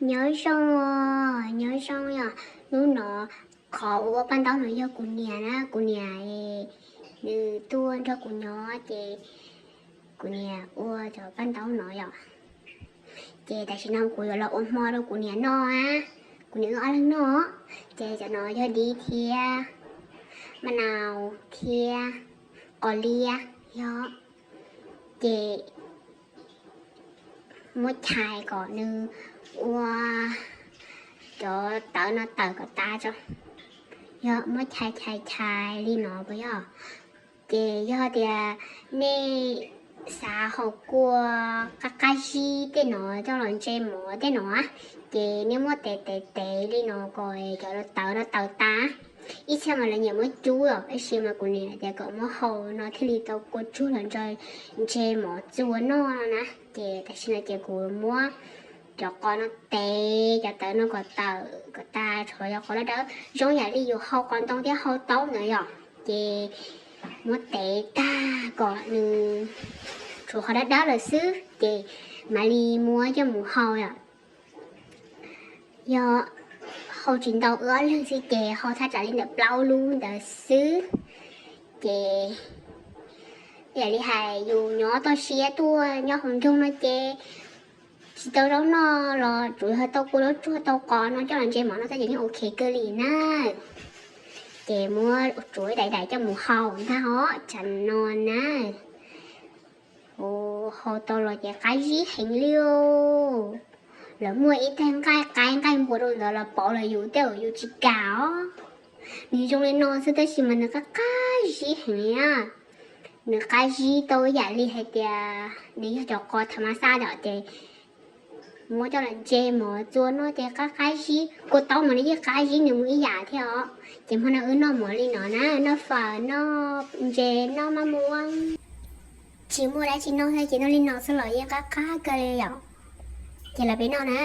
Nyob zoo, nyob zoo yom. Hnub no qhov ua paj ntaub no yog kuv niam na, kuv niam nws tuaj nrog kuv nyob ces kuv niam ua cov paj ntaub no yom. Ces tam sim no kuv yuav los ua hmo rau kuv niam noj, kuv niam wb ob leeg noj. Ces cov no yog dib thiab maj nau thiab qos liab yog. Ces muab chais kom nws ua cov tawv no tawm kom tas tso. Yog muab chais chais chais li no puas yog? Ces yog tias nej xav haus kua qab qab zib tej no coj los ntse mov tej no, ces nej muab tev tev tev li no kom cov tawv no tawm tas. Ib txhia mas lawv nyiam muab cub os, tab sis mas kuv niam tias kom muab hau no thiaj li tau kua tsuag los ntse mov txua noj no na. Ces tam sim no ces kuv muab cov qos no tev cov tawv no kom tawm kom tas, tshuav cov qos dawb dawb zoo yam li yus hau qos ntoo thiab hau taub ntawd yom. Ces muab tev tag kom nws tshuav qhov dawb dawb lawm xwb ces mam li muab coj mus hau yom. Yog hau tsis ntau, wb ob leeg xwb ces hau thaj tsam li ntawm plaub lub ntawd xwb. Ces yam li hais yus nyob toj siab tuaj nyob hauv nroog no ces tsis tau zaub noj los tsuav yog tau kua zaub tsuag tau qos no coj los ntse mov no xwb ces yeej ok kawg li na. Ces muab tsuav daim daim coj mus hau ntag os, tsam no na. Hau tau los ces qab zib heev li os. Lawv muaj ib tag nqaij qaib nqaij npua rau ntawd los pauv lawm yus tej zaum yus tsis kam os. Nws zoo li no xwb tab sis mas nws qab qab zib heev li na. Nws qab zib tau yam li hais tias nws yog cov qos thav mas xaj yom, ces muab coj los ntse mov txua noj ces qab qab zib. Kua taub mas nws yeej qab zib nws mus ib yam thiab os. Ces hmo no wb noj mov li no na, noj fawm, noj ntses, noj maj muab. Tsis muaj dab tsi noj thiab ces noj li no xwb los yeej qab qab kawg li yom. Ces los peb noj na.